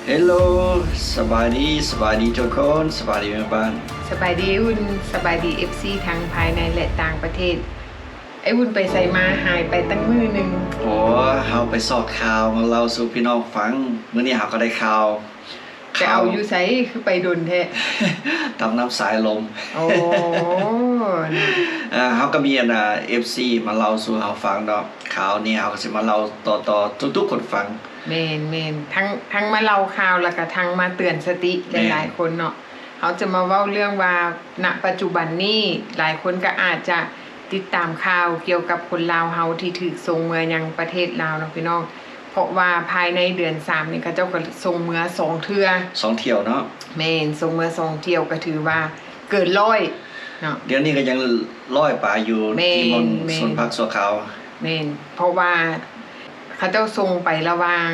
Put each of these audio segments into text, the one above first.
ເຮລໂລ ສະບາຍດີ ສະບາຍດີທຸກຄົນ ສະບາຍດີແມ່ບ້ານ ສະບາຍດີອ້າຍອຸ່ນ ສະບາຍດີເອັຟຊີທັງພາຍໃນ ແລະ ຕ່າງປະເທດ. ອ້າຍອຸ່ນໄປໃສມາ? ຫາຍໄປຕັ້ງມື້ໜຶ່ງ. ໂອ້ ເຮົາໄປຊອກຂ່າວມາເລົ່າສູ່ພີ່ນ້ອງຟັງ. ມື້ນີ້ເຮົາກໍໄດ້ຂ່າວ. ໄປເອົາຢູ່ໃສ? ຄືໄປດົນແທ້? ຕຳນ້ຳສາຍລົມ. ໂອ້ ເຮົາກໍມີອັນນ່າ ເອັຟຊີມາເລົ່າສູ່ເຮົາຟັງເນາະ. ຂ່າວນີ້ເຮົາກໍຊິມາເລົ່າຕໍ່ໆ ທຸກໆຄົນຟັງ. ແມ່ນໆ ທັງ ທັງມາເລົ່າຂ່າວ ແລ້ວກະທັງມາເຕືອນສະຕິ ແມ່ນ ຫຼາຍໆຄົນເນາະ. ເຮົາຈະມາເວົ້າເລື່ອງວ່າ ນະປັດຈຸບັນນີ້ ຫຼາຍຄົນກໍອາດຈະຕິດຕາມຂ່າວກ່ຽວກັບຄົນລາວເຮົາທີ່ຖືກສົ່ງເມືອຍັງປະເທດລາວເນາະພີ່ນ້ອງ. ເພາະວ່າພາຍໃນເດືອນສາມນີ້ ເຂົາເຈົ້າກໍສົ່ງເມືອສອງເທື່ອ ສອງຖ້ຽວເນາະ. ແມ່ນ ສົ່ງເມືອສອງຖ້ຽວ ກໍຖືວ່າເກີນຮ້ອຍເນາະ. ດຽວນີ້ກໍຍັງຮ້ອຍປາຍຢູ່ ແມ່ນ ທີ່ບ່ອນ ແມ່ນ ສູນພັກຊົ່ວຄາວ. ແມ່ນ ເພາະວ່າເຂົາເຈົ້າສົ່ງໄປລະຫວ່າງ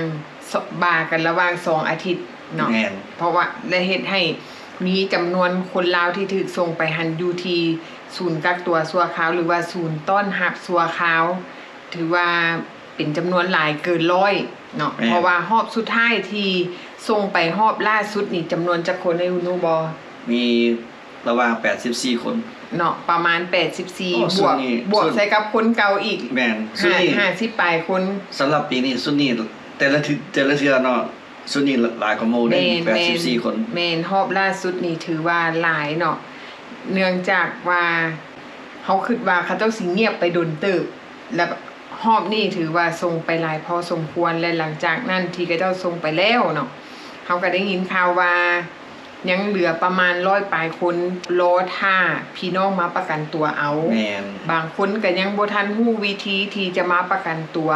ສ- ບາກັນລະຫວ່າງສອງອາທິດເນາະ. ແມ່ນ ເພາະວ່າ ແລະ ເຮັດໃຫ້ມີຈຳນວນຄົນລາວທີ່ຖືກສົ່ງໄປຫັ້ນຢູ່ທີ່ສູນກັກຕົວຊົ່ວຄາວ ຫຼືວ່າສູນຕ້ອນຮັບຊົ່ວຄາວ ຖືວ່າເປັນຈຳນວນຫຼາຍເກີນຮ້ອຍເນາະ. ແມ່ນ ເພາະວ່າຮອບສຸດທ້າຍທີ່ສົ່ງໄປຮອບລ່າສຸດນີ້ ຈຳນວນຈັກຄົນ ອ້າຍອຸ່ນຮູ້ບໍ່? ມີ ລະຫວ່າງແປດສິບສີ່ຄົນເນາະ ປະມານແປດສິບສີ່ ໂອ້ ບວກ ຊຸດນີ້ ບວກ ຊຸດ ໃສ່ກັບຄົນເກົ່າອີກ ແມ່ນ ຊຸດນີ້ ຫ້າ ຫ້າສິບປາຍຄົນ. ສຳລັບປີນີ້ ຊຸດນີ້ ແຕ່ລະເທື່ອ ແຕ່ລະເທື່ອເນາະ ຊຸດນີ້ຫຼາຍກວ່າໝູ່ເດ້. ແມ່ນ ແມ່ນ ແປດສິບສີ່ຄົນ. ແມ່ນ ຮອບລ່າສຸດນີ້ຖືວ່າຫຼາຍເນາະ ເນື່ອງຈາກວ່າເຮົາຄິດວ່າເຂົາເຈົ້າຊິງຽບໄປດົນເຕີບ ແລ້ວ ຮອບນີ້ຖືວ່າສົ່ງໄປຫຼາຍພໍສົມຄວນ ແລະ ຫຼັງຈາກນັ້ນທີ່ເຂົາເຈົ້າສົ່ງໄປແລ້ວເນາະ ເຮົາກໍໄດ້ຍິນຂ່າວວ່າຍັງເຫຼືອປະມານຮ້ອຍປາຍຄົນ ລໍຖ້າພີ່ນ້ອງມາປະກັນຕົວເອົາ. ແມ່ນ ບາງຄົນກໍຍັງບໍ່ທັນຮູ້ວິທີທີ່ຈະມາປະກັນຕົວ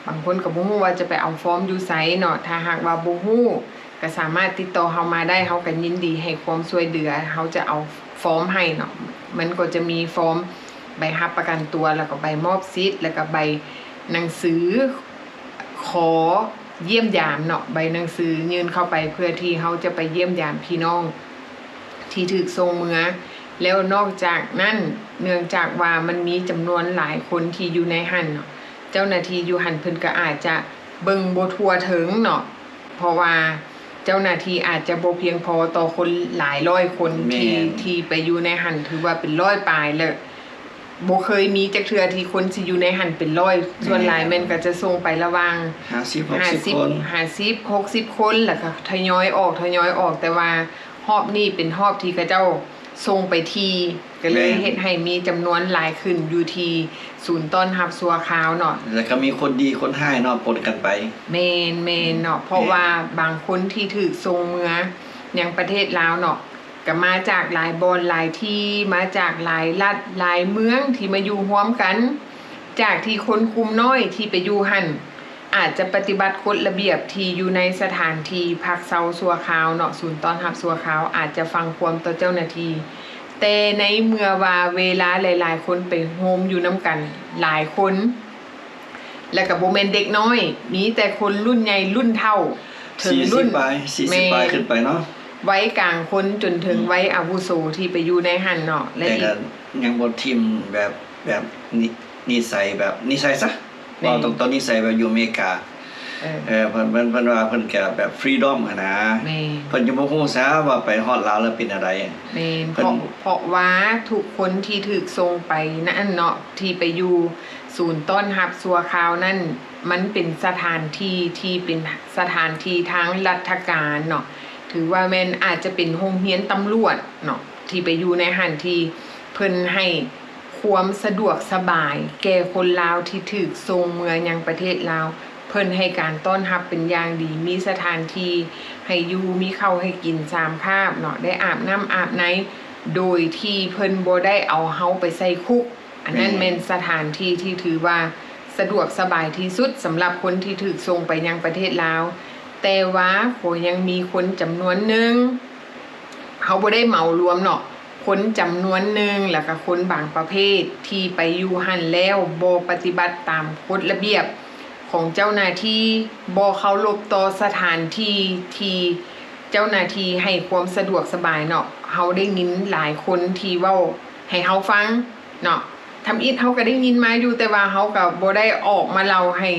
ບາງຄົນກໍບໍ່ຮູ້ວ່າຈະໄປເອົາຟອມຢູ່ໃສເນາະ. ຖ້າຫາກວ່າບໍ່ຮູ້ ກໍສາມາດຕິດຕໍ່ເຮົາມາໄດ້ ເຮົາກໍຍິນດີໃຫ້ຄວາມຊ່ວຍເຫຼືອ ເຮົາຈະເອົາຟອມໃຫ້ເນາະ. ມັນກໍຈະມີຟອມໃບຮັບປະກັນຕົວ ແລ້ວກໍໃບມອບສິດ ແລ້ວກໍໃບໜັງສືຂໍຢ້ຽມຢາມເນາະ ໃບໜັງສືຍື່ນເຂົ້າໄປ ເພື່ອທີ່ເຮົາຈະໄປຢ້ຽມຢາມພີ່ນ້ອງທີ່ຖືກສົ່ງເມືອ. ແລ້ວນອກຈາກນັ້ນ ເນື່ອງຈາກວ່າມັນມີຈຳນວນຫຼາຍຄົນທີ່ຢູ່ໃນຫັ້ນເນາະ ເຈົ້າໜ້າທີ່ຢູ່ຫັ້ນເພິ່ນກໍອາດຈະເບິ່ງບໍ່ທົ່ວເຖິງເນາະ ເພາະວ່າເຈົ້າໜ້າທີ່ອາດຈະບໍ່ພຽງພໍຕໍ່ຄົນຫຼາຍຮ້ອຍຄົນ ແມ່ນ ທີ່ ທີ່ໄປຢູ່ໃນຫັ້ນ ຖືວ່າເປັນຮ້ອຍປາຍແລ້ວ ບໍ່ເຄີຍມີຈັກເທື່ອທີ່ຄົນຊິຢູ່ໃນຫັ້ນເປັນຮ້ອຍ. ແມ່ນ ສ່ວນຫຼາຍແມ່ນກໍຈະສົ່ງໄປລະຫວ່າງຫ້າສິບ ຫົກສິບຄົນ ຫ້າສິບ ຫົກສິບຄົນ ແລ້ວກໍທະຍອຍອອກ ທະຍອຍອອກ ແຕ່ວ່າຮອບນີ້ເປັນຮອບທີ່ເຂົາເຈົ້າ ສົ່ງໄປຖີ່ ກໍເລີຍ ແມ່ນ ເຮັດໃຫ້ມີຈຳນວນຫຼາຍຂຶ້ນຢູ່ທີ່ສູນຕ້ອນຮັບຊົ່ວຄາວເນາະ ແລ້ວກໍມີຄົນດີຄົນຮ້າຍເນາະ ປົນກັນໄປ. ແມ່ນໆເນາະ ເພາະ ແມ່ນ ວ່າບາງຄົນທີ່ຖືກສົ່ງເມືອຍັງປະເທດລາວເນາະ ກໍມາຈາກຫຼາຍບ່ອນຫຼາຍທີ່ ມາຈາກຫຼາຍລັດຫຼາຍເມືອງທີ່ມາຢູ່ຮ່ວມກັນ ຈາກທີ່ຄົນກຸ່ມນ້ອຍທີ່ໄປຢູ່ຫັ້ນ ອາດຈະປະຕິບັດກົດລະບຽບທີ່ຢູ່ໃນສະຖານທີ່ພັກເຊົາຊົ່ວຄາວເນາະ ສູນຕ້ອນຮັບຊົ່ວຄາວ ອາດຈະຟັງຄວາມຕໍ່ເຈົ້າໜ້າທີ່ ແຕ່ໃນເມື່ອວ່າເວລາຫຼາຍໆຄົນໄປໂຮມຢູ່ນຳກັນຫຼາຍຄົນ ແລະກໍບໍ່ແມ່ນເດັກນ້ອຍ ມີແຕ່ຄົນລຸ້ນໃຫຍ່ລຸ້ນເຖົ້າ ເຖິງລຸ້ນ ສີ່ສິບປາຍ ສີ່ສິບປາຍຂຶ້ນໄປເນາະ ໄວກາງຄົນຈົນເຖິງ ອືມ ໄວອາວຸໂສທີ່ໄປຢູ່ໃນຫັ້ນເນາະ ແລະ ແຕ່ກໍຍັງບໍ່ຖິ້ມແບບ ແບບ ນິ ນິໄສແບບ ນິໄສຊະ ແມ່ນ ເວົ້າຕົງໆ ນິໄສແບບຢູ່ອາເມລິກາ ເອີ ເອີ ເພິ່ນ ເພິ່ນ ເພິ່ນວ່າເພິ່ນກະແບບຟຣີດອມຫັ້ນນະ ແມ່ນ ເພິ່ນຍັງບໍ່ຮູ້ຊະວ່າໄປຮອດລາວແລ້ວເປັນແນວໃດ ແມ່ນ ເພິ່ນ ເພາະ ເພາະວ່າທຸກຄົນທີ່ຖືກສົ່ງໄປນັ້ນເນາະ ທີ່ໄປຢູ່ສູນຕ້ອນຮັບຊົ່ວຄາວນັ້ນ ມັນເປັນສະຖານທີ່ທີ່ເປັນສະຖານທີ່ທາງລັດຖະການເນາະ ຖືວ່າແມ່ນອາດຈະເປັນໂຮງຮຽນຕຳຫຼວດເນາະ ທີ່ໄປຢູ່ໃນຫັ້ນ ທີ່ເພິ່ນໃຫ້ ຄວາມສະດວກສະບາຍແກ່ຄົນລາວທີ່ຖືກສົ່ງເມືອຍັງປະເທດລາວ ເພິ່ນໃຫ້ການຕ້ອນຮັບເປັນຢ່າງດີ ມີສະຖານທີ່ໃຫ້ຢູ່ ມີເຂົ້າໃຫ້ກິນສາມຄາບເນາະ ໄດ້ອາບນ້ຳອາບໃນ ໂດຍທີ່ເພິ່ນບໍ່ໄດ້ເອົາເຮົາໄປໃສ່ຄຸກ ອັນນັ້ນ ແມ່ນ ແມ່ນສະຖານທີ່ທີ່ຖືວ່າສະດວກສະບາຍທີ່ສຸດສຳລັບຄົນທີ່ຖືກສົ່ງໄປຍັງປະເທດລາວ ແຕ່ວ່າກໍຍັງມີຄົນຈຳນວນໜຶ່ງ ເຮົາບໍ່ໄດ້ເໝົາລວມເນາະ ຄົນຈຳນວນໜຶ່ງ ແລ້ວກະຄົນບາງປະເພດທີ່ໄປຢູ່ຫັ້ນແລ້ວບໍ່ປະຕິບັດຕາມກົດລະບຽບຂອງເຈົ້າໜ້າທີ່ ບໍ່ເຄົາລົບຕໍ່ສະຖານທີ່ທີ່ເຈົ້າໜ້າທີ່ໃຫ້ຄວາມສະດວກສະບາຍເນາະ. ເຮົາໄດ້ຍິນຫຼາຍຄົນທີ່ເວົ້າໃຫ້ເຮົາຟັງເນາະ ທຳອິດເຮົາກະໄດ້ຍິນມາຢູ່ ແຕ່ວ່າເຮົາກະບໍ່ໄດ້ອອກມາເລົ່າໃຫ້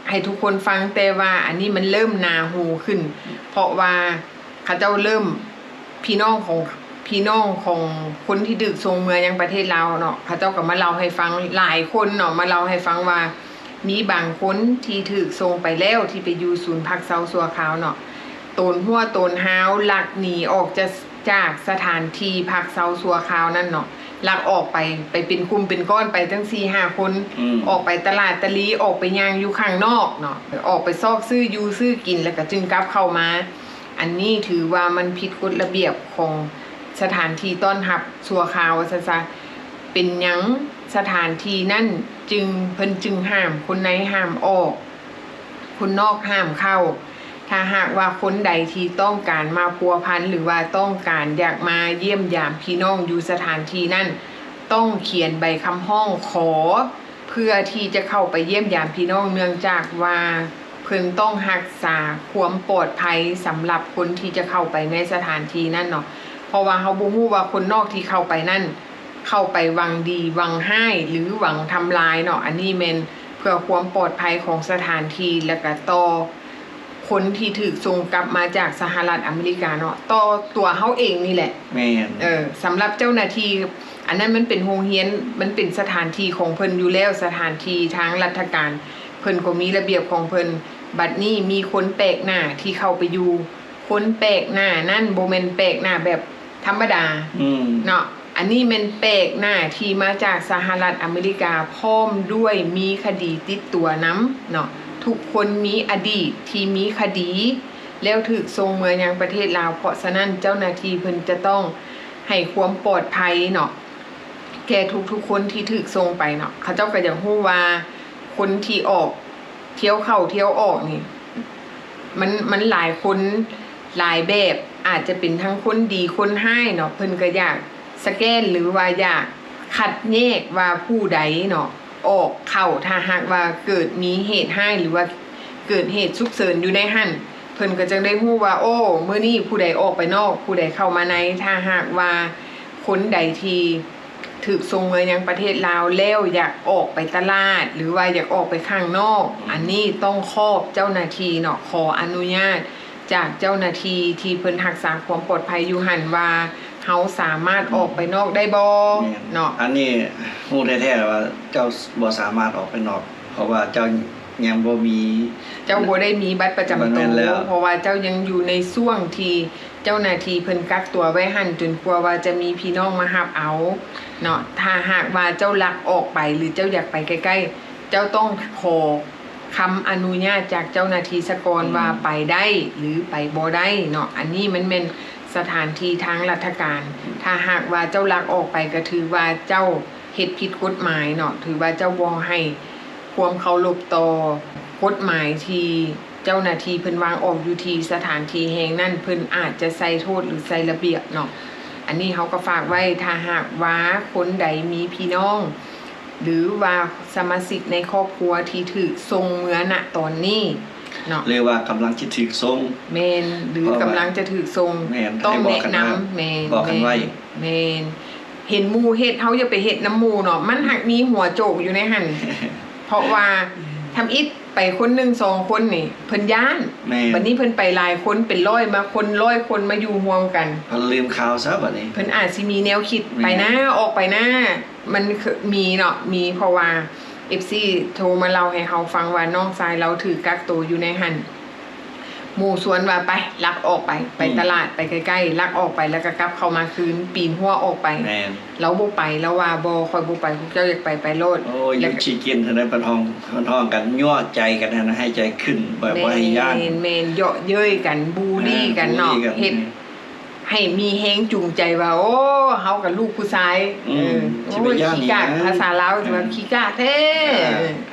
ໃຫ້ທຸກຄົນຟັງ, ແຕ່ວ່າອັນນີ້ມັນເລີ່ມໜາຫູຂຶ້ນ ເພາະວ່າເຂົາເຈົ້າເລີ່ມ ພີ່ນ້ອງຂອງ ພີ່ນ້ອງຂອງຄົນທີ່ຖືກສົ່ງເມືອຍັງປະເທດລາວເນາະ, ເຂົາເຈົ້າກໍມາເລົ່າໃຫ້ຟັງ ຫຼາຍຄົນເນາະ ມາເລົ່າໃຫ້ຟັງວ່າ ມີບາງຄົນທີ່ຖືກສົ່ງໄປແລ້ວ ທີ່ໄປຢູ່ສູນພັກເຊົາຊົ່ວຄາວເນາະ, ໂຕນຫົວໂຕນຮາວ ລັກໜີອອກຈາກ ຈາກສະຖານທີ່ພັກເຊົາຊົ່ວຄາວນັ້ນເນາະ, ລັກອອກໄປ ໄປເປັນກຸ່ມເປັນກ້ອນ ໄປຕັ້ງສີ່ຫ້າຄົນ ອອກໄປຕະຫຼາດຕະລີ ອອກໄປຍ່າງຢູ່ຂ້າງນອກເນາະ, ອອກໄປຊອກຊື້ຢູ່ຊື້ກິນ ແລ້ວກໍຈຶ່ງກັບເຂົ້າມາ. ອັນນີ້ຖືວ່າມັນຜິດກົດລະບຽບຂອງສະຖານທີ່ຕ້ອນຮັບຊົ່ວຄາວວ່າຊັ້ນຊະ. ເປັນຫຍັງສະຖານທີ່ນັ້ນຈຶ່ງ ເພິ່ນຈຶ່ງຫ້າມ ຄົນໃນຫ້າມອອກ ຄົນນອກຫ້າມເຂົ້າ? ຖ້າຫາກວ່າຄົນໃດທີ່ຕ້ອງການມາພົວພັນ ຫຼືວ່າຕ້ອງການຢາກມາຢ້ຽມຢາມພີ່ນ້ອງຢູ່ສະຖານທີ່ນັ້ນ ຕ້ອງຂຽນໃບຄຳຮ້ອງຂໍ ເພື່ອທີ່ຈະເຂົ້າໄປຢ້ຽມຢາມພີ່ນ້ອງ, ເນື່ອງຈາກວ່າເພິ່ນຕ້ອງຮັກສາຄວາມປອດໄພສຳລັບຄົນທີ່ຈະເຂົ້າໄປໃນສະຖານທີ່ນັ້ນເນາະ, ເພາະວ່າເຮົາບໍ່ຮູ້ວ່າຄົນນອກທີ່ເຂົ້າໄປນັ້ນ ເຂົ້າໄປຫວັງດີຫວັງຮ້າຍ ຫຼື ຫວັງທຳລາຍເນາະ. ອັນນີ້ແມ່ນເພື່ອຄວາມປອດໄພຂອງສະຖານທີ່ ແລ້ວກະຕໍ່ຄົນທີ່ຖືກສົ່ງກັບມາຈາກສະຫະລັດອາເມລິກາເນາະ, ຕໍ່ຕົວເຮົາເອງນີ້ແຫຼະ. ແມ່ນ. ເອີ ສຳລັບເຈົ້າໜ້າທີ່ ອັນນັ້ນມັນເປັນໂຮງຮຽນ ມັນເປັນສະຖານທີ່ຂອງເພິ່ນຢູ່ແລ້ວ, ສະຖານທີ່ທາງລັດຖະການ ເພິ່ນກໍມີລະບຽບຂອງເພິ່ນ. ບັດນີ້ມີຄົນແປກໜ້າທີ່ເຂົ້າໄປຢູ່, ຄົນແປກໜ້ານັ້ນບໍ່ແມ່ນແປກໜ້າແບບທຳມະດາ ອືມ ເນາະ, ອັນນີ້ແມ່ນແປກໜ້າທີ່ມາຈາກສະຫະລັດອາເມລິກາ ພ້ອມດ້ວຍມີຄະດີຕິດຕົວນຳເນາະ. ທຸກຄົນມີອະດີດທີ່ມີຄະດີ ແລ້ວຖືກສົ່ງເມືອຍັງປະເທດລາວ, ເພາະສະນັ້ນເຈົ້າໜ້າທີ່ເພິ່ນຈະຕ້ອງໃຫ້ຄວາມປອດໄພເນາະ ແກ່ທຸກໆຄົນທີ່ຖືກສົ່ງໄປເນາະ. ເຂົາເຈົ້າກໍຢາກຮູ້ວ່າຄົນທີ່ອອກ ທ່ຽວເຂົ້າທ່ຽວອອກນີ້ ມັນ ມັນຫຼາຍຄົນຫຼາຍແບບ, ອາດຈະເປັນທັງຄົນດີຄົນຮ້າຍເນາະ, ເພິ່ນກໍຢາກສະແກນ ຫຼືວ່າຢາກຄັດແຍກວ່າຜູ້ໃດເນາະ ອອກເຂົ້າ. ຖ້າຫາກວ່າເກີດມີເຫດຮ້າຍ ຫຼືວ່າເກີດເຫດສຸກເສີນຢູ່ໃນຫັ້ນ ເພິ່ນກໍຈັ່ງໄດ້ຮູ້ວ່າ ໂອ້ ມື້ນີ້ຜູ້ໃດອອກໄປນອກ ຜູ້ໃດເຂົ້າມາໃນ. ຖ້າຫາກວ່າຄົນໃດທີ່ ຖືກສົ່ງເມືອຍັງປະເທດລາວແລ້ວ ຢາກອອກໄປຕະຫຼາດ ຫຼືວ່າຢາກອອກໄປຂ້າງນອກ, ອືມ ອັນນີ້ຕ້ອງຂອບເຈົ້າໜ້າທີ່ເນາະ, ຂໍອະນຸຍາດຈາກເຈົ້າໜ້າທີ່ທີ່ເພິ່ນຮັກສາຄວາມປອດໄພຢູ່ຫັ້ນວ່າ ເຮົາສາມາດອອກໄປນອກໄດ້ບໍ່ ແມ່ນ ເນາະ. ອັນນີ້ຮູ້ແທ້ໆວ່າເຈົ້າບໍ່ສາມາດອອກໄປນອກ ເພາະວ່າເຈົ້າຍັງບໍ່ມີ ເຈົ້າບໍ່ໄດ້ມີບັດປະຈຳໂຕ ແມ່ນແລ້ວ ເພາະວ່າເຈົ້າຍັງຢູ່ໃນຊ່ວງທີ່ເຈົ້າໜ້າທີ່ເພິ່ນກັກຕົວໄວ້ຫັ້ນ ຈົນກວ່າວ່າຈະມີພີ່ນ້ອງມາຮັບເອົາເນາະ. ຖ້າຫາກວ່າເຈົ້າລັກອອກໄປ ຫຼື ເຈົ້າຢາກໄປໃກ້ໆ ເຈົ້າຕ້ອງຂໍຄຳອະນຸຍາດຈາກເຈົ້າໜ້າທີ່ສະກ່ອນ ອືມ ວ່າໄປໄດ້ ຫຼື ໄປບໍ່ໄດ້ເນາະ. ອັນນີ້ມັນແມ່ນສະຖານທີ່ທາງລັດຖະການ. ຖ້າຫາກວ່າເຈົ້າລັກອອກໄປ ກໍຖືວ່າເຈົ້າ ເຮັດຜິດກົດໝາຍເນາະ, ຖືວ່າເຈົ້າບໍ່ໃຫ້ຄວາມເຄົາລົບຕໍ່ກົດໝາຍທີ່ເຈົ້າໜ້າທີ່ເພິ່ນວາງອອກຢູ່ທີ່ສະຖານທີ່ແຫ່ງນັ້ນ, ເພິ່ນອາດຈະໃສ່ໂທດ ຫຼື ໃສ່ລະບຽບເນາະ. ອັນນີ້ເຮົາກໍຝາກໄວ້, ຖ້າຫາກວ່າຄົນໃດມີພີ່ນ້ອງ ຫຼືວ່າສະມາຊິກໃນຄອບຄົວທີ່ຖືກສົ່ງເມືອນະຕອນນີ້ເນາະ ຫຼືວ່າກຳລັງຈະຖືກສົ່ງ ແມ່ນ ຫຼື ກຳລັງຈະຖືກສົ່ງ ແມ່ນ ຕ້ອງແນະນຳ ແມ່ນ ບອກກັນໄວ້ ແມ່ນ ເຫັນໝູ່ເຮັດ ເຮົາຢ່າໄປເຮັດນຳໝູ່ເນາະ, ມັນຫາກມີຫົວໂຈກຢູ່ໃນຫັ້ນ ເພາະວ່າທຳອິດໄປຄົນໜຶ່ງສອງຄົນນີ້ ເພິ່ນຢ້ານ ແມ່ນ ບັດນີ້ເພິ່ນໄປຫຼາຍຄົນ ເປັນຮ້ອຍ ມາຄົນ ຮ້ອຍຄົນມາຢູ່ຮ່ວມກັນ ເພິ່ນລືມຂ່າວຊະບັດນີ້ ເພິ່ນອາດຊິມີແນວຄິດ ແມ່ນ ໄປນາ ອອກໄປນາ ມັນມີເນາະ ມີ ເພາະວ່າເອັຟຊີໂທມາເລົ່າໃຫ້ເຮົາຟັງວ່າ ນ້ອງຊາຍລາວຖືກກັກໂຕຢູ່ໃນຫັ້ນ ໝູ່ຊວນວ່າໄປ ລັກອອກໄປ ໄປ ອືມ ຕະຫຼາດ ໄປໃກ້ໆ ລັກອອກໄປ ແລ້ວກໍກັບເຂົ້າມາຄືນ ປີນຮົ້ວອອກໄປ ແມ່ນ ລາວບໍ່ໄປ ລາວວ່າ ບໍ່ ຂ້ອຍບໍ່ໄປ ພວກເຈົ້າຢາກໄປ ໄປໂລດ ໂອ້ຍ ແລ້ວ ຢູ່ຂີ້ກິນເທົ່ານັ້ນ ເພິ່ນຮ້ອງ ເພິ່ນຮ້ອງກັນ ຍົວະໃຈກັນຫັ້ນນະ ໃຫ້ໃຈຂຶ້ນ ບໍ່ ບໍ່ໃຫ້ຢ້ານ ແມ່ນໆ ເຍາະເຍີ້ຍກັນ ບູລີກັນເນາະ ອ່າ ບູລີກັນ ເຮັດ ໃຫ້ມີແຮງຈູງໃຈວ່າ ໂອ້ ເຮົາກໍລູກຜູ້ຊາຍ ອືມ ເອີ ຊິໄປຢ້ານອີ່ຫຍັງ ໂອ້ຍ ຂີ້ກາກ ພາສາລາວຊິວ່າ ອືມ ຂີ້ກາກແທ້ ອ່າ ເອີ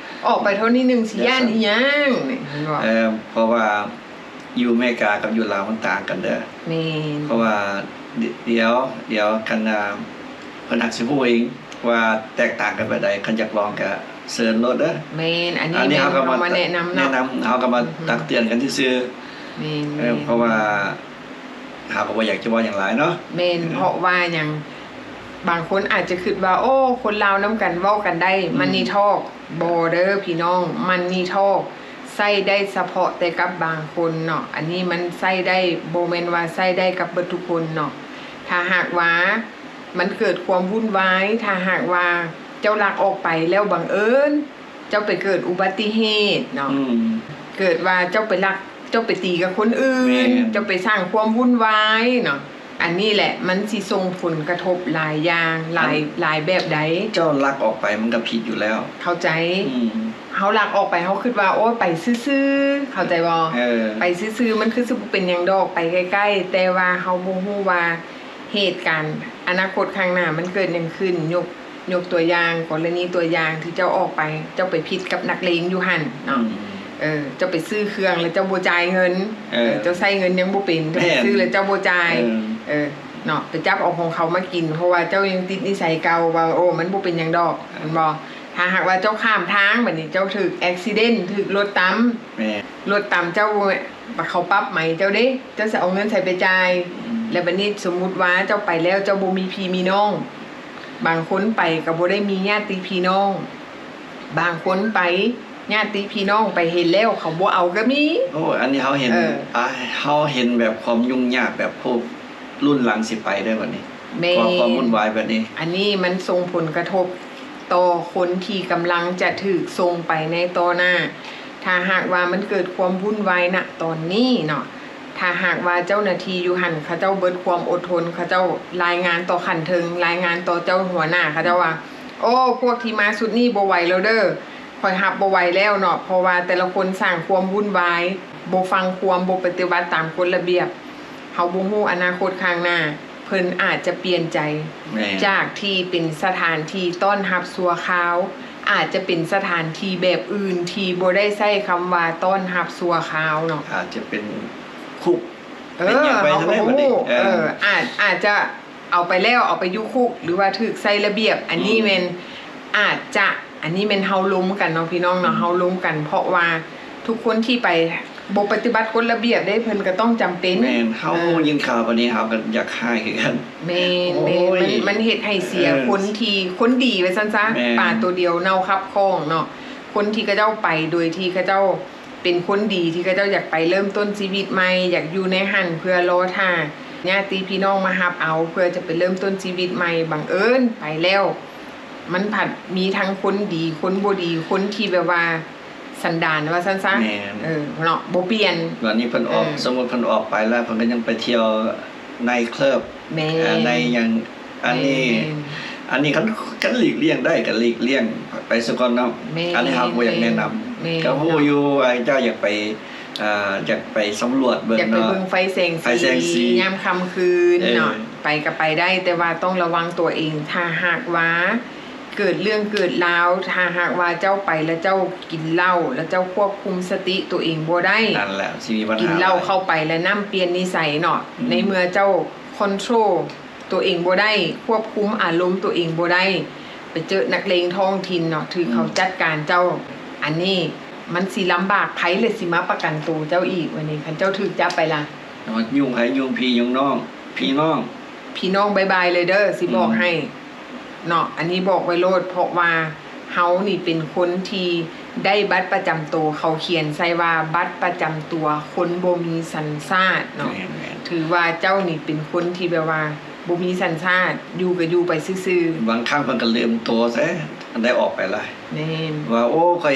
ອອກໄປເທົ່ານີ້ໜຶ່ງຊິຢ້ານອີ່ຫຍັງ ເອີ ເພາະວ່າຢູ່ອາເມລິກາກັບຢູ່ລາວມັນຕ່າງກັນເດີ ແມ່ນ ເພາະວ່າ ດ- ດຽວ ດຽວຄັນ ອ່າ ເພິ່ນຫາກຊິຮູ້ເອງວ່າແຕກຕ່າງກັນແບບໃດ ຄັນຢາກລອງກໍເຊີນໂລດເດີ ແມ່ນ ອັນນີ້ ອັນນີ້ເຮົາກໍມາ ເຮົາມາແນະນຳເນາະ ແນະນຳ ເຮົາກໍມາ ອືຮຶ ຕັກເຕືອນກັນຊື່ໆ ແມ່ນ ເອີ ແມ່ນ ເພາະວ່າ ເຮົາກໍບໍ່ຢາກຈະເວົ້າຫຍັງຫຼາຍເນາະ ແມ່ນ ເພາະວ່າຫຍັງ ບາງຄົນອາດຈະຄິດວ່າ ໂອ້ ຄົນລາວນຳກັນເວົ້າກັນໄດ້ ອືມ Money Talk ບໍ່ເດີພີ່ນ້ອງ Money Talk ໃຊ້ໄດ້ສະເພາະແຕ່ກັບບາງຄົນເນາະ. ອັນນີ້ມັນໃຊ້ໄດ້ ບໍ່ແມ່ນວ່າໃຊ້ໄດ້ກັບເບິດທຸກຄົນເນາະ. ຖ້າຫາກວ່າມັນເກີດຄວາມວຸ່ນວາຍ, ຖ້າຫາກວ່າເຈົ້າລັກອອກໄປແລ້ວບັງເອີນເຈົ້າໄປເກີດອຸບັດຕິເຫດເນາະ, ອືມ ເກີດວ່າເຈົ້າໄປລັກ ເຈົ້າໄປຕີກັບຄົນອື່ນ, ແມ່ນ ເຈົ້າໄປສ້າງຄວາມວຸ່ນວາຍເນາະ, ອັນນີ້ແຫຼະມັນຊິສົ່ງຜົນກະທົບຫຼາຍຢ່າງ ຫຼາຍ ອັນ ຫຼາຍແບບໃດ. ເຈົ້າລັກອອກໄປມັນກໍຜິດຢູ່ແລ້ວ. ເຂົ້າໃຈ. ອືມ ເຮົາລັກອອກໄປ ເຮົາຄິດວ່າ ໂອ້ຍ ໄປຊື່ໆ ເຂົ້າໃຈບໍ່? ເອີ ໄປຊື່ໆ ມັນຄືຊິບໍ່ເປັນຫຍັງດອກ ໄປໃກ້ໆ, ແຕ່ວ່າເຮົາບໍ່ຮູ້ວ່າເຫດການອະນາຄົດຂ້າງໜ້າມັນເກີດຫຍັງຂຶ້ນ. ຍົກ ຍົກຕົວຢ່າງ ກໍລະນີຕົວຢ່າງທີ່ເຈົ້າອອກໄປ ເຈົ້າໄປຜິດກັບນັກເລງຢູ່ຫັ້ນເນາະ, ອືມ ເອີ ເຈົ້າໄປຊື້ເຄື່ອງແລ້ວເຈົ້າບໍ່ຈ່າຍເງິນ, ເອີ ເອີ ເຈົ້າໃຊ້ເງິນຍັງບໍ່ເປັນ ເຈົ້າໄປ ແມ່ນ ຊື້ແລ້ວເຈົ້າບໍ່ຈ່າຍ, ເອີ ເອີ ເນາະ ໄປຈັບເອົາຂອງເຂົາມາກິນ ເພາະວ່າເຈົ້າຍັງຕິດນິໄສເກົ່າວ່າ ໂອ້ ມັນບໍ່ເປັນຫຍັງດອກ ແມ່ນບໍ່? ຖ້າຫາກວ່າເຈົ້າຂ້າມທາງ ບັດນີ້ເຈົ້າຖືກແອັກຊີເດັນ ຖືກລົດຕຳ ແມ່ນ ລົດຕຳເຈົ້າ ເຂົາປັບໃໝເຈົ້າເດ້ ເຈົ້າຊິເອົາເງິນໃສໄປຈ່າຍ? ອືມ ແລ້ວບັດນີ້ສົມມຸດວ່າເຈົ້າໄປແລ້ວ ເຈົ້າບໍ່ມີພີ່ມີນ້ອງ, ບາງຄົນໄປກໍບໍ່ໄດ້ມີຍາດຕິພີ່ນ້ອງ, ບາງຄົນໄປ ຍາດຕິພີ່ນ້ອງໄປເຫັນແລ້ວເຂົາບໍ່ເອົາກໍມີ. ໂອ້ ອັນນີ້ເຮົາເຫັນ ເອີ ອ່າ ເຮົາເຫັນແບບຄວາມຫຍຸ້ງຍາກແບບພວກລຸ້ນຫຼັງຊິໄປເດີບັດນີ້. ແມ່ນ ຄວາມ ຄວາມວຸ່ນວາຍແບບນີ້ ອັນນີ້ມັນສົ່ງຜົນກະທົບຕໍ່ຄົນທີ່ກຳລັງຈະຖືກສົ່ງໄປໃນຕໍ່ໜ້າ. ຖ້າຫາກວ່າມັນເກີດຄວາມວຸ່ນວາຍນະຕອນນີ້ເນາະ, ຖ້າຫາກວ່າເຈົ້າໜ້າທີ່ຢູ່ຫັ້ນເຂົາເຈົ້າເບິດຄວາມອົດທົນ, ເຂົາເຈົ້າລາຍງານຕໍ່ຂັ້ນເທິງ, ລາຍງານຕໍ່ເຈົ້າຫົວໜ້າເຂົາເຈົ້າວ່າ ໂອ້ ພວກທີ່ມາຊຸດນີ້ບໍ່ໄຫວແລ້ວເດີ, ຂ້ອຍຮັບບໍ່ໄຫວແລ້ວເນາະ, ເພາະວ່າແຕ່ລະຄົນສ້າງຄວາມວຸ່ນວາຍ, ບໍ່ຟັງຄວາມ, ບໍ່ປະຕິບັດຕາມກົດລະບຽບ. ເຮົາບໍ່ຮູ້ອະນາຄົດຂ້າງໜ້າ ເພິ່ນອາດຈະປ່ຽນໃຈ ແມ່ນ ຈາກທີ່ເປັນສະຖານທີ່ຕ້ອນຮັບຊົ່ວຄາວ ອາດຈະເປັນສະຖານທີ່ແບບອື່ນທີ່ບໍ່ໄດ້ໃຊ້ຄຳວ່າຕ້ອນຮັບຊົ່ວຄາວເນາະ, ອາດຈະເປັນຄຸກ ເອີ ເປັນຫຍັງໄປ ເຮົາກໍບໍ່ຮູ້ ເອີ ເອີ ອາດ ອາດຈະເອົາໄປແລ້ວ ເອົາໄປຢູ່ຄຸກ ຫຼືວ່າຖືກໃສ່ລະບຽບ. ອັນນີ້ ອືມ ແມ່ນ ອາດຈະ ອັນນີ້ແມ່ນເຮົາລົມກັນເນາະ ພີ່ນ້ອງເນາະ, ອືມ ເຮົາລົມກັນ ເພາະວ່າທຸກຄົນທີ່ໄປບໍ່ປະຕິບັດກົດລະບຽບເດ້ ເພິ່ນກໍຕ້ອງຈຳເປັນ. ແມ່ນ ເຮົາ ເອີ ຍິນຂ່າວປານນີ້ເຮົາກໍຢາກຮ້າຍຄືກັນ. ແມ່ນ ໂອ້ຍ ແມ່ນ ມັນ ມັນເຮັດໃຫ້ເສຍ ເອີ ຄົນທີ່ ຄົນດີວ່າຊັ້ນຊະ, ແມ່ນ ປາໂຕດຽວເນົ່າຄັບຂ້ອງເນາະ. ຄົນທີ່ເຂົາເຈົ້າໄປໂດຍທີ່ເຂົາເຈົ້າເປັນຄົນດີ ທີ່ເຂົາເຈົ້າຢາກໄປເລີ່ມຕົ້ນຊີວິດໃໝ່, ຢາກຢູ່ໃນຫັ້ນເພື່ອລໍຖ້າຍາດຕິພີ່ນ້ອງມາຮັບເອົາ ເພື່ອຈະໄປເລີ່ມຕົ້ນຊີວິດໃໝ່, ບັງເອີນໄປແລ້ວ ມັນພັດມີທັງຄົນດີ ຄົນບໍ່ດີ ຄົນທີ່ແບບວ່າສັນດານວ່າຊັ້ນຊະ. ແມ່ນ ເອີ ເນາະ ບໍ່ປ່ຽນ. ບັດນີ້ເພິ່ນອອກ ເອີ ສົມມຸດເພິ່ນອອກໄປແລ້ວ ເພິ່ນກໍຍັງໄປທ່ຽວໄນເຄີບ ແມ່ນ ເອີ ໃນຫຍັງ ອັນນີ້ ແມ່ນ ອັນນີ້ຄັນ ຄັນຫຼີກລ່ຽງໄດ້ກໍຫຼີກລ່ຽງໄປຊະກ່ອນເນາະ. ແມ່ນ ອັນນີ້ເຮົາບໍ່ຢາກແນະນຳ. ແມ່ນ ກໍຮູ້ຢູ່ວ່າເຈົ້າຢາກໄປ ອ່າ ຢາກໄປສຳຫຼວດເບິ່ງເນາະ ຢາກໄປເບິ່ງໄຟແສງສີ ໄຟແສງສີ ຍາມຄ່ຳຄືນເນາະ. ເອີ ໄປກໍໄປໄດ້ ແຕ່ວ່າຕ້ອງລະວັງຕົວເອງ. ຖ້າຫາກວ່າເກີດເລື່ອງເກີດລາວ ຖ້າຫາກວ່າເຈົ້າໄປແລ້ວເຈົ້າກິນເຫຼົ້າ ແລ້ວເຈົ້າຄວບຄຸມສະຕິຕົວເອງບໍ່ໄດ້ ນັ້ນແຫຼະຊິມີບັນຫາ. ກິນເຫຼົ້າເຂົ້າໄປແລ້ວນຳປ່ຽນນິໄສເນາະ. ອືມ ໃນເມື່ອເຈົ້າຄອນໂທຣ ຕົວເອງບໍ່ໄດ້ ຄວບຄຸມອາລົມຕົວເອງບໍ່ໄດ້ ໄປເຈີນັກເລງທ້ອງຖິ່ນເນາະ ຖືກເຂົາ ອືມ ຈັດການເຈົ້າ, ອັນນີ້ມັນຊິລຳບາກໃຜ ແລະ ຊິມາປະກັນໂຕເຈົ້າອີກ. ວັນນີ້ຄັນເຈົ້າຖືກຈັບໄປລະ ມາຫຍຸ້ງໃຜຫຍຸ້ງພີ່ຫຍຸ້ງນ້ອງ ພີ່ນ້ອງ ພີ່ນ້ອງບາຍບາຍເລີຍເດີ ຊິບອກ ອືມ ໃຫ້ເນາະ. ອັນນີ້ບອກໄວ້ໂລດ ເພາະວ່າ ເຮົານີ້ເປັນຄົນທີ່ໄດ້ບັດປະຈຳໂຕ ເຂົາຂຽນໃສ່ວ່າບັດປະຈຳຕົວຄົນບໍ່ມີສັນຊາດເນາະ. ແມ່ນໆ ຖືວ່າເຈົ້ານີ້ເປັນຄົນທີ່ແບບວ່າບໍ່ມີສັນຊາດ ຢູ່ກໍຢູ່ໄປຊື່ໆ. ບາງຄັ້ງເພິ່ນກໍລືມຕົວຊະ ອັນໃດອອກໄປລະ ແມ່ນ ວ່າ ໂອ້ ຂ້ອຍ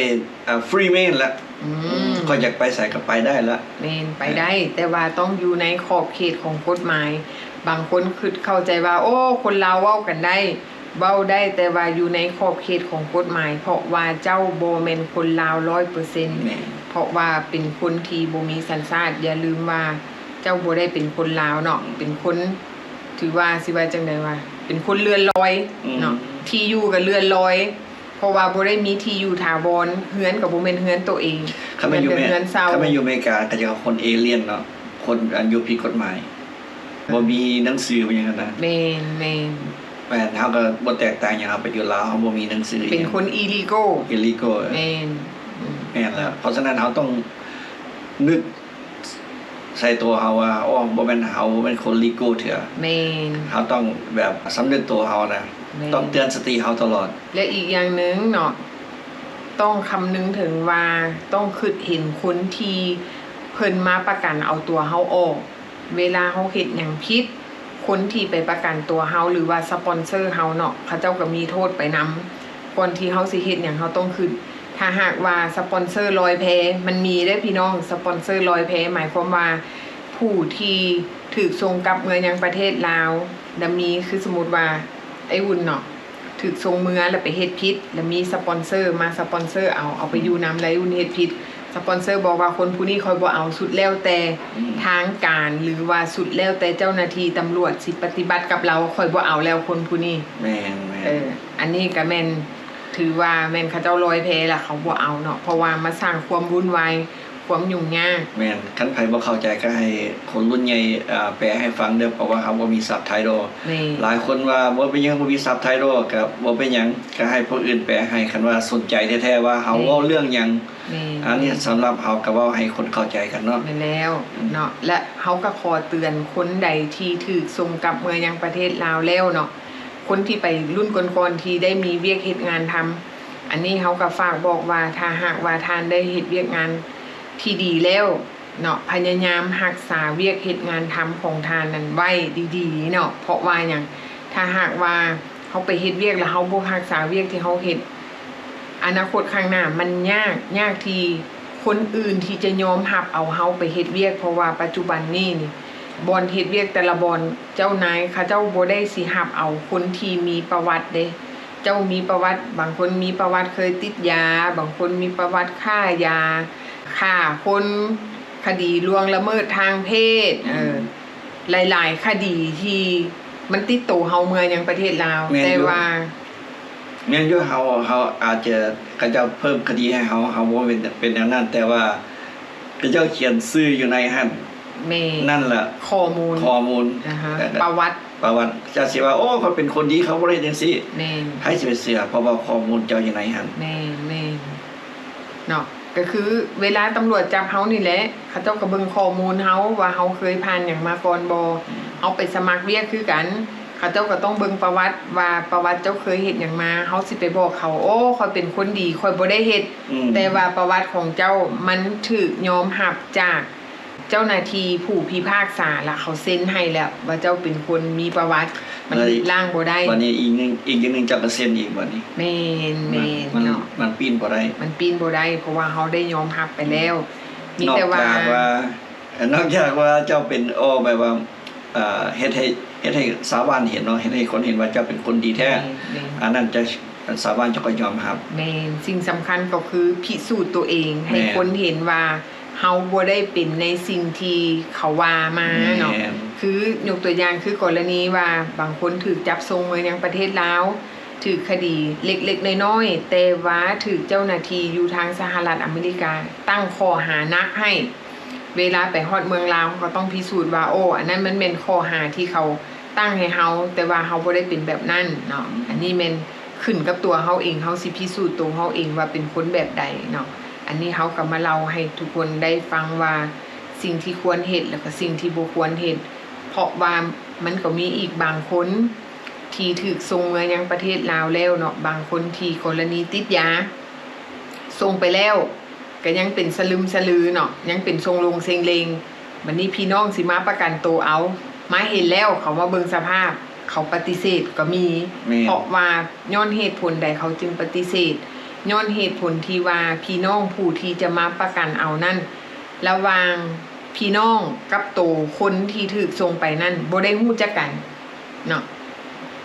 ອ່າ ຟຣີແມນລະ ອືມ ຂ້ອຍຢາກໄປໃສກໍໄປໄດ້ລະ. ແມ່ນ ໄປໄດ້ ເອີ ແຕ່ວ່າຕ້ອງຢູ່ໃນຂອບເຂດຂອງກົດໝາຍ. ບາງຄົນຄິດເຂົ້າໃຈວ່າ ໂອ້ ຄົນລາວເວົ້າກັນໄດ້ ເວົ້າໄດ້ ແຕ່ວ່າຢູ່ໃນຂອບເຂດຂອງກົດໝາຍ ເພາະວ່າເຈົ້າບໍ່ແມ່ນຄົນລາວຮ້ອຍເປີເຊັນ ແມ່ນ ເພາະວ່າເປັນຄົນທີ່ບໍ່ມີສັນຊາດ. ຢ່າລືມວ່າເຈົ້າບໍ່ໄດ້ເປັນຄົນລາວເນາະ ເປັນຄົນ ຖືວ່າ ຊິວ່າຈັ່ງໃດວະ ເປັນຄົນເລື່ອນລອຍ ອືມ ເນາະ ທີ່ຢູ່ກໍເລື່ອນລອຍ ເພາະວ່າບໍ່ໄດ້ມີທີ່ຢູ່ຖາວອນ ເຮືອນກໍບໍ່ແມ່ນເຮືອນໂຕເອງ ຄັນແມ່ນຢູ່ເມ ເຮືອນເຊົ່າ. ຄັນແມ່ນຢູ່ເມກາ ເຂົາເອີ້ນວ່າຄົນເອລຽນເນາະ ຄົນອັນຢູ່ຜິດກົດໝາຍ ບໍ່ມີໜັງສື ບໍ່ຫຍັງຫັ້ນນະ. ແມ່ນ ແມ່ນ ແມ່ນ ເຮົາກໍບໍ່ແຕກຕ່າງຫຍັງ ເຮົາໄປຢູ່ລາວ ເຮົາບໍ່ມີໜັງສື ເປັນຄົນອີລີໂກ ອີລີໂກ. ແມ່ນ ອືມ ແມ່ນແລ້ວ. ເພາະສະນັ້ນເຮົາຕ້ອງນຶກໃສ່ຕົວເຮົາວ່າ ໂອ້ ບໍ່ແມ່ນ ເຮົາບໍ່ແມ່ນຄົນລີໂກເທື່ອ. ແມ່ນ ເຮົາຕ້ອງແບບສຳນຶກຕົວເຮົານະ ແມ່ນ ຕ້ອງເຕືອນສະຕິເຮົາຕະຫຼອດ. ແລະ ອີກຢ່າງໜຶ່ງເນາະ ຕ້ອງຄຳນຶງເຖິງວ່າ ຕ້ອງຄິດເຫັນຄົນທີ່ເພິ່ນມາປະກັນເອົາຕົວເຮົາອອກ ເວລາເຮົາເຮັດຫຍັງຜິດ ຄົນທີ່ໄປປະກັນຕົວເຮົາ ຫຼືວ່າສະປອນເຊີເຮົາເນາະ ເຂົາເຈົ້າກໍມີໂທດໄປນຳ. ກ່ອນທີ່ເຮົາຊິເຮັດຫຍັງ ເຮົາຕ້ອງຄິດ ຖ້າຫາກວ່າສະປອນເຊີລອຍແພ ມັນມີເດ້ພີ່ນ້ອງ ສະປອນເຊີລອຍແພ ໝາຍຄວາມວ່າ ຜູ້ທີ່ຖືກສົ່ງກັບເມືອຍັງປະເທດລາວ ແລະ ມີ ຄືສົມມຸດວ່າ ໄອ້ອຸ່ນເນາະ ຖືກສົ່ງເມືອ ແລ້ວໄປເຮັດຜິດ ແລ້ວມີສະປອນເຊີມາສະປອນເຊີເອົາ ເອົາໄປຢູ່ນຳ ແລ້ວໄອ້ອຸ່ນເຮັດຜິດ ສະປອນເຊີບອກວ່າ ຄົນຜູ້ນີ້ຂ້ອຍບໍ່ເອົາ ສຸດແລ້ວແຕ່ ອືມ ທາງການ ຫຼືວ່າສຸດແລ້ວແຕ່ເຈົ້າໜ້າທີ່ຕຳຫຼວດຊິປະຕິບັດກັບລາວ ຂ້ອຍບໍ່ເອົາແລ້ວຄົນຜູ້ນີ້. ແມ່ນໆ ເອີ ອັນນີ້ກໍແມ່ນ ຖືວ່າແມ່ນເຂົາເຈົ້າລອຍແພລະ ເຂົາບໍ່ເອົາເນາະ ເພາະວ່າມາສ້າງຄວາມວຸ້ນວາຍ ຄວາມຫຍຸ້ງຍາກ. ແມ່ນ ຄັນໃຜບໍ່ເຂົ້າໃຈກໍໃຫ້ຄົນລຸ້ນໃຫຍ່ ເອີ ແປໃຫ້ຟັງເດີ້ ເພາະວ່າເຮົາບໍ່ມີຊັບໄທໂດ. ແມ່ນ ຫຼາຍຄົນວ່າບໍ່ເປັນຫຍັງ ບໍ່ມີຊັບໄທໂດ ກໍບໍ່ເປັນຫຍັງ ກໍໃຫ້ຜູ້ອື່ນແປໃຫ້ ຄັນວ່າສົນໃຈແທ້ໆວ່າເຮົາ ແມ່ນ ເວົ້າເລື່ອງຫຍັງ. ແມ່ນ ອັນນີ້ສຳລັບເຮົາກໍເວົ້າໃຫ້ຄົນເຂົ້າໃຈກັນເນາະ. ແມ່ນແລ້ວ ອືມ ເນາະ ແລະ ເຮົາກໍຂໍເຕືອນຄົນໃດທີ່ຖືກສົ່ງກັບເມືອຍັງປະເທດລາວແລ້ວເນາະ ຄົນທີ່ໄປລຸ້ນກ່ອນໆ ທີ່ໄດ້ມີວຽກເຮັດງານທຳ ອັນນີ້ເຮົາກໍຝາກບອກວ່າ ຖ້າຫາກວ່າທ່ານໄດ້ເຮັດວຽກງານທີ່ດີແລ້ວເນາະ ພະຍາຍາມຮັກສາວຽກເຮັດງານທຳຂອງທ່ານນັ້ນໄວ້ດີໆເນາະ. ເພາະວ່າຫຍັງ? ຖ້າຫາກວ່າເຮົາໄປເຮັດວຽກ ແລ້ວເຮົາບໍ່ຮັກສາວຽກທີ່ເຮົາເຮັດ ອະນາຄົດຂ້າງໜ້າມັນຍາກ ຍາກທີ່ຄົນອື່ນທີ່ຈະຍອມຮັບເອົາເຮົາໄປເຮັດວຽກ ເພາະວ່າປັດຈຸບັນນີ້ນີ້ ບ່ອນເຮັດວຽກແຕ່ລະບ່ອນ ເຈົ້ານາຍເຂົາເຈົ້າບໍ່ໄດ້ຊິຮັບເອົາຄົນທີ່ມີປະຫວັດເດ້. ເຈົ້າມີປະຫວັດ ບາງຄົນມີປະຫວັດເຄີຍຕິດຢາ ບາງຄົນມີປະຫວັດຄ້າຢາ ຂ້າຄົນ ຄະດີລ່ວງລະເມີດທາງເພດ ອືມ ເອີ ຫຼາຍໆຄະດີທີ່ມັນຕິດໂຕເຮົາເມືອຍັງປະເທດລາວ. ແມ່ນຢູ່ ແຕ່ວ່າ ແມ່ນຢູ່ ເຮົາ ເຮົາອາດຈະ ເຂົາເຈົ້າເພີ່ມຄະດີໃຫ້ເຮົາ ເຮົາບໍ່ເປັນ ເປັນແນວນັ້ນ ແຕ່ວ່າເຂົາເຈົ້າຂຽນຊື່ຢູ່ໃນຫັ້ນ. ແມ່ນ ນັ້ນລະ ຂໍ້ມູນ ຂໍ້ມູນ ອາຮະ ແລ້ວກໍປະຫວັດ ປະຫວັດ ເຈົ້າຊິວ່າ ໂອ້ ເຂົາເປັນຄົນດີ ເຂົາບໍ່ໄດ້ເຮັດຈັ່ງຊີ້. ແມ່ນ ໃຜຊິໄປເຊື່ອ ເພາະວ່າຂໍ້ມູນເຈົ້າຢູ່ໃນຫັ້ນ. ແມ່ນໆ ເນາະ ກໍຄືເວລາຕຳຫຼວດຈັບເຮົານີ້ແຫຼະ ເຂົາເຈົ້າກໍເບິ່ງຂໍ້ມູນເຮົາວ່າເຮົາເຄີຍຜ່ານຫຍັງມາກ່ອນບໍ່. ອືມ ເຮົາໄປສະໝັກວຽກຄືກັນ ເຂົາເຈົ້າກໍຕ້ອງເບິ່ງປະຫວັດວ່າປະຫວັດເຈົ້າເຄີຍເຮັດຫຍັງມາ. ເຮົາຊິໄປບອກເຂົາ ໂອ້ ຂ້ອຍເປັນຄົນດີ ຂ້ອຍບໍ່ໄດ້ເຮັດ. ອືມ ແຕ່ວ່າປະຫວັດຂອງເຈົ້າມັນຖືກຍອມຮັບຈາກ ເຈົ້າໜ້າທີ່ຜູ້ພິພາກສາລະ ເຂົາເຊັນໃຫ້ແລ້ວວ່າເຈົ້າເປັນຄົນມີປະຫວັດ ມັນລຶບລ້າງບໍ່ໄດ້. ບັດນີ້ອີກໜຶ່ງ ອີກຢ່າງໜຶ່ງເຈົ້າກໍເຊັນອີກບັດນີ້. ແມ່ນໆ ມັນ ເນາະ ມັນປີ້ນບໍ່ໄດ້ ມັນປີ້ນບໍ່ໄດ້ ເພາະວ່າເຮົາໄດ້ຍອມຮັບໄປແລ້ວ. ອືມ ມີແຕ່ວ່າ ນອກຈາກວ່າ ນອກຈາກວ່າເຈົ້າເປັນ ໂອ້ ແບບວ່າ ເຮັດໃຫ້ ເຮັດໃຫ້ຊາວບ້ານເຫັນເນາະ ເຮັດໃຫ້ຄົນເຫັນວ່າເຈົ້າເປັນຄົນດີແທ້. ແມ່ນໆ ອັນນັ້ນຈະ ຊາວບ້ານເຈົ້າກໍຍອມຮັບ. ແມ່ນ ສິ່ງສຳຄັນກໍຄືພິສູດຕົວເອງ ໃຫ້ ແມ່ນ ຄົນເຫັນວ່າເຮົາບໍ່ໄດ້ເປັນໃນສິ່ງທີ່ເຂົາວ່າມາເນາະ. ແມ່ນ ຄືຍົກຕົວຢ່າງຄືກໍລະນີວ່າ ບາງຄົນຖືກຈັບສົ່ງເມືອຍັງປະເທດລາວ ຖືກຄະດີເລັກໆນ້ອຍໆ ແຕ່ວ່າຖືກເຈົ້າໜ້າທີ່ຢູ່ທາງສະຫະລັດອາເມລິກາຕັ້ງຂໍ້ຫາໜັກໃຫ້ ເວລາໄປຮອດເມືອງລາວ ເຮົາກໍຕ້ອງພິສູດວ່າ ໂອ້ ອັນນັ້ນມັນແມ່ນຂໍ້ຫາທີ່ເຂົາຕັ້ງໃຫ້ເຮົາ ແຕ່ວ່າເຮົາບໍ່ໄດ້ເປັນແບບນັ້ນເນາະ. ອືມ ອັນນີ້ແມ່ນຂຶ້ນກັບຕົວເຮົາເອງ ເຮົາຊິພິສູດໂຕເຮົາເອງວ່າເປັນຄົນແບບໃດເນາະ. ອັນນີ້ເຮົາກໍມາເລົ່າໃຫ້ທຸກຄົນໄດ້ຟັງວ່າ ສິ່ງທີ່ຄວນເຮັດ ແລ້ວກໍສິ່ງທີ່ບໍ່ຄວນເຮັດ ເພາະວ່າມັນກໍມີອີກບາງຄົນທີ່ຖືກສົ່ງເມືອຍັງປະເທດລາວແລ້ວເນາະ ບາງຄົນທີ່ກໍລະນີຕິດຢາ ສົ່ງໄປແລ້ວ ກໍຍັງເປັນສະລຶມສະລືເນາະ ຍັງເປັນຊົງໂລງເຊັງເລັງ. ບັດນີ້ພີ່ນ້ອງຊິມາປະກັນໂຕເອົາ ມາເຫັນແລ້ວເຂົາມາເບິ່ງສະພາບ ເຂົາປະຕິເສດກໍມີ. ແມ່ນ ເພາະວ່າຍ້ອນເຫດຜົນໃດເຂົາຈຶ່ງປະຕິເສດ? ຍ້ອນເຫດຜົນທີ່ວ່າພີ່ນ້ອງຜູ້ທີ່ຈະມາປະກັນເອົານັ້ນ ລະຫວ່າງພີ່ນ້ອງກັບໂຕຄົນທີ່ຖືກສົ່ງໄປນັ້ນບໍ່ໄດ້ຮູ້ຈັກກັນ. ເນາະ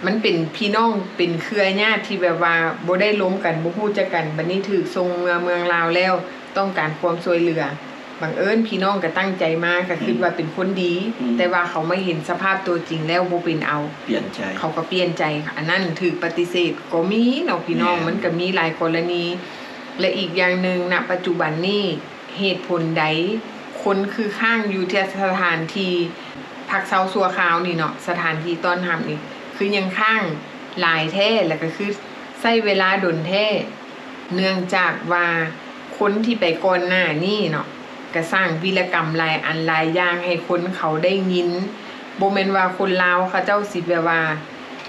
ມັນເປັນພີ່ນ້ອງ ເປັນເຄືອຍາດທີ່ແບບວ່າບໍ່ໄດ້ລົມກັນ ບໍ່ຮູ້ຈັກກັນ ບັດນີ້ຖືກສົ່ງເມືອເມືອງລາວແລ້ວ ຕ້ອງການຄວາມຊ່ວຍເຫຼືອ. ບັງເອີນພີ່ນ້ອງກໍຕັ້ງໃຈມາ ກໍຄິດ ອືມ ວ່າເປັນຄົນດີ ອືມ ແຕ່ວ່າເຂົາມາເຫັນສະພາບຕົວຈິງແລ້ວບໍ່ເປັນເອົາ ປ່ຽນໃຈ ເຂົາກໍປ່ຽນໃຈ. ອັນນັ້ນຖືກປະຕິເສດກໍມີເນາະພີ່ນ້ອງ. ແມ່ນ ມັນກໍມີຫຼາຍກໍລະນີ ແລະ ອີກຢ່າງໜຶ່ງ ນະປັດຈຸບັນນີ້ ເຫດຜົນໃດຄົນຄືຄ້າງຢູ່ທີ່ສະຖານທີ່ພັກເຊົາຊົ່ວຄາວນີ້ເນາະ ສະຖານທີ່ຕ້ອນຮັບນີ້ ຄືຍັງຄ້າງຫຼາຍແທ້ ແລ້ວກໍຄືໃຊ້ເວລາດົນແທ້? ເນື່ອງຈາກວ່າຄົນທີ່ໄປກ່ອນໜ້ານີ້ເນາະ ກໍສ້າງວິລະກຳຫຼາຍອັນຫຼາຍຢ່າງໃຫ້ຄົນເຂົາໄດ້ຍິນ. ບໍ່ແມ່ນວ່າຄົນລາວເຂົາເຈົ້າຊິແບບວ່າ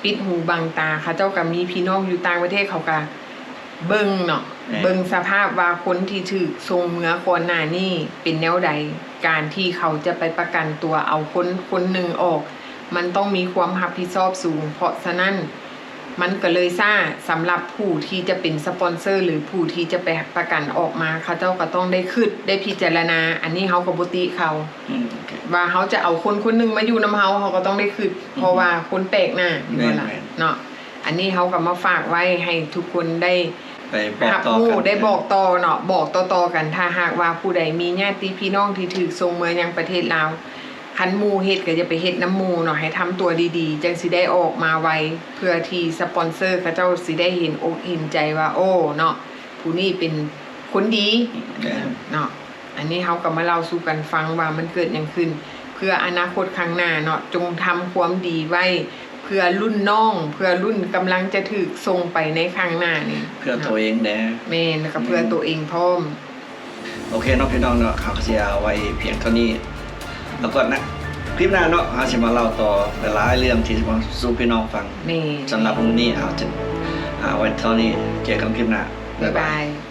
ປິດຫູບັງຕາ, ເຂົາເຈົ້າກໍມີພີ່ນ້ອງຢູ່ຕ່າງປະເທດ ເຂົາກໍ ເບິ່ງເນາະ ແມ່ນ ເບິ່ງສະພາບວ່າຄົນທີ່ຖືກສົ່ງເມືອກ່ອນໜ້ານີ້ເປັນແນວໃດ. ການທີ່ເຂົາຈະໄປປະກັນຕົວເອົາຄົນຄົນໜຶ່ງອອກ ມັນຕ້ອງມີຄວາມຮັບຜິດຊອບສູງ. ເພາະສະນັ້ນ ມັນກໍເລີຍຊ້າ. ສຳລັບຜູ້ທີ່ຈະເປັນສະປອນເຊີ ຫຼື ຜູ້ທີ່ຈະໄປປະກັນອອກມາ ເຂົາເຈົ້າກໍຕ້ອງໄດ້ຄິດ ໄດ້ພິຈາລະນາ. ອັນນີ້ເຮົາກໍບໍ່ຕິເຂົາ ອືມ ໂອເຄ ວ່າເຮົາຈະເອົາຄົນຄົນໜຶ່ງມາຢູ່ນຳເຮົາ ເຮົາກໍຕ້ອງໄດ້ຄິດ ອືມ ເພາະວ່າຄົນແປກໜ້າ ແມ່ນ ແມ່ນບໍ່ລະ ແມ່ນ ເນາະ. ອັນນີ້ເຮົາກໍມາຝາກໄວ້ໃຫ້ທຸກຄົນໄດ້ ໄປບອກຕໍ່ກັນ ຮັບຮູ້ ໄດ້ບອກຕໍ່ເນາະ ບອກຕໍ່ໆກັນ. ຖ້າຫາກວ່າຜູ້ໃດມີຍາດຕິພີ່ນ້ອງທີ່ຖືກສົ່ງເມືອຍັງປະເທດລາວ ຄັນໝູ່ເຮັດກໍຢ່າໄປເຮັດນຳໝູ່ເນາະ ໃຫ້ທຳຕົວດີໆ ຈັ່ງຊິໄດ້ອອກມາໄວ ເພື່ອທີ່ສະປອນເຊີເຂົາເຈົ້າຊິໄດ້ເຫັນອົກເຫັນໃຈວ່າ ໂອ້ ເນາະ ຜູ້ນີ້ເປັນຄົນດີ ແມ່ນ ເນາະ. ອັນນີ້ເຮົາກໍມາເລົ່າສູ່ກັນຟັງວ່າມັນເກີດຫຍັງຂຶ້ນ ເພື່ອອະນາຄົດຂ້າງໜ້າເນາະ. ຈົ່ງທຳຄວາມດີໄວ້ ເພື່ອລຸ້ນນ້ອງ ເພື່ອລຸ້ນກຳລັງຈະຖືກສົ່ງໄປໃນຂ້າງໜ້ານີ້ ເພື່ອໂຕເອງແດ່ ແມ່ນ ແລ້ວກໍເພື່ອ ອືມ ໂຕເອງພ້ອມ. ໂອເຄເນາະ ພີ່ນ້ອງເນາະ ເຮົາກໍຊິເອົາໄວ້ພຽງເທົ່ານີ້ ແລ້ວກໍນະ ຄລິບໜ້າເນາະ ເຮົາຊິມາເລົ່າຕໍ່ຫຼາຍໆເລື່ອງທີ່ຊິມາສູ່ພີ່ນ້ອງຟັງ. ແມ່ນ ສຳລັບມື້ນີ້ເຮົາຈະ ເອົາໄວ້ເທົ່ານີ້ ເຈີກັນຄລິບໜ້າ ບາຍບາຍ.